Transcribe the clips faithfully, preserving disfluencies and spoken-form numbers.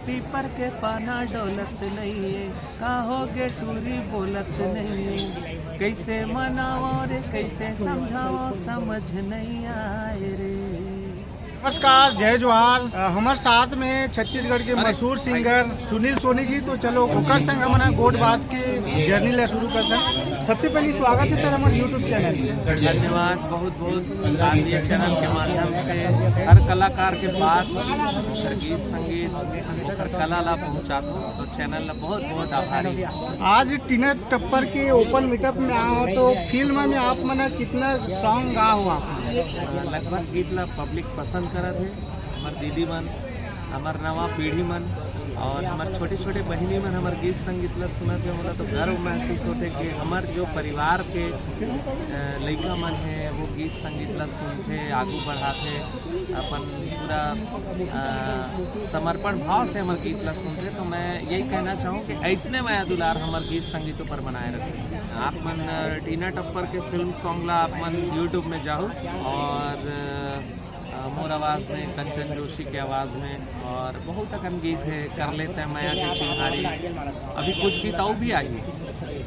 पीपर के पाना डोलत नइये, का होगे टूरी बोलत नइये, कइसे मनावंव रे कइसे समझावंव समझ नइ आय रे। नमस्कार, जय जोहार। अ, हमर साथ में छत्तीसगढ़ के मशहूर सिंगर सुनील सोनी जी, तो चलो ओकर संग हमन ह गोठ बात के जर्नी ला शुरू करथन। सबसे पहले स्वागत है सर हमर YouTube चैनल में। धन्यवाद, बहुत बहुत। आप ये चैनल के माध्यम से हर कलाकार के बात, ओकर गीत संगीत, ओकर कला ला पहुंचाथो, तो चैनल ला बहुत बहुत आभारी। आज टीना टप्पर के ओपन मीटअप में आए हो, तो फिल्म में आप मन ह कितना सॉन्ग गा हो आप? लगभग गीत ला पब्लिक पसंद करत हे, हमर दीदी मन, हमर नवा पीढ़ी मन और हमर छोटे छोटे बहिनी मन हमर गीत संगीत ला सुनत हे, मोला तो गर्व महसूस होथे कि हमर जो परिवार के, अ, लइका मन हे, वो गीत संगीत ला सुनथे, आगू बढ़ाथे, अपन पूरा, अ, समर्पण भाव से हमर गीत ला सुनथे। तो मैं यही कहना चाहूँ कि ऐसने मया दुलार हमर गीत संगीत ऊपर बनाए रखे। आप मन, अ, टीना टप्पर के फिल्म सॉन्ग ला आप मन YouTube में जाहू और, अ, अ, मोर आवाज़ में, कंचन जोशी के आवाज़ में, और बहुत अकन गीत हे, कर ले तैं मया के चिन्हारी, अभी कुछ गीत अउ भी आही,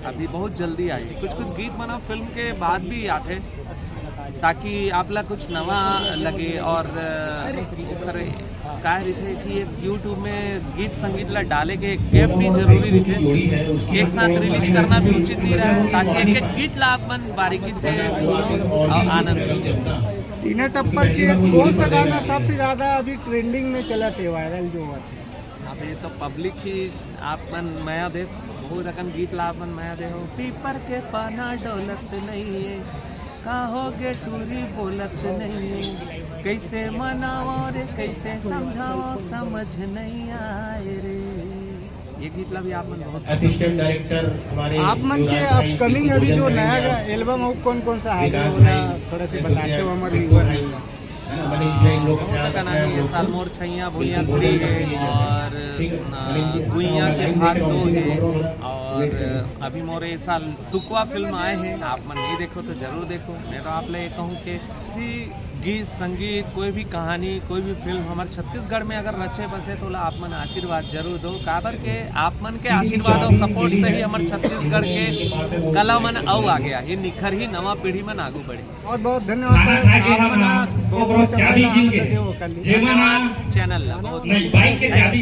अभी बहुत जल्दी आही। कुछ कुछ गीत मन ह फिल्म के बाद भी आथे, ताकि आप ला कुछ नवा लगे। और, अ, ओकर का रहिथे कि एक YouTube में गीत संगीत ला डाले के एक गैप भी जरूरी रहिथे, एक साथ रिलीज करना भी उचित नहीं रहे, ताकि एक एक गीत ला आप मन बारीकी से सुनो और आनंद लो। टीना टप्पर के कौन सा गाना सबसे ज्यादा अभी ट्रेंडिंग में चलत हे, वायरल जो होवत हे? अभी तो पब्लिक ही आप मन मया दे, बहुत अकन गीत ला आप मन मया दे हो। पीपर के पाना डोलत नइये, का होगे टूरी बोलत नइये, कइसे मनावंव रे कइसे समझावंव समझ नइ आय रे। ये गीत ला भी आप मन बहुत असिस्टेंट डायरेक्टर हमारे आप मन के युवराज भाई अपकमिंग बिल्कुल अभी जो बोल रहे नया हैं। एल्बम हो, कौन कौन सा आ रहा है, विकास भाई, थोड़ा सा बताते हो हमारे व्यूअर मन ला। है ना, मनीष भाई, इन लोग का बहुत ख्याल अकन रखना है, ये हम लोग साल को। मोर छैया भुइयां बिल्कुल थ्री बोल रहे हैं, हैं। और, ठीक है, अ, मनीष जी, गुइयां के भाग दो है। और अभी मोर ये साल सुकवा फिल्म आए हैं, आप मन नहीं देखो तो जरूर देखो। मैं तो आप ले ये कहूँ कि, कि गीत संगीत, कोई भी कहानी, कोई भी फिल्म हमर छत्तीसगढ़ में अगर रचे बसे तो ओला आप मन आशीर्वाद जरूर दो, काबर के आप मन के आशीर्वाद और सपोर्ट से ही हमर छत्तीसगढ़ के कला मन अउ आगे आही, निखरही, नवा पीढ़ी मन आगू बढ़ही। बहुत बहुत धन्यवाद सर, आप मन बहुत बहुत समय ला हमन ला देव ओकर लिए। चैनल ला बहुत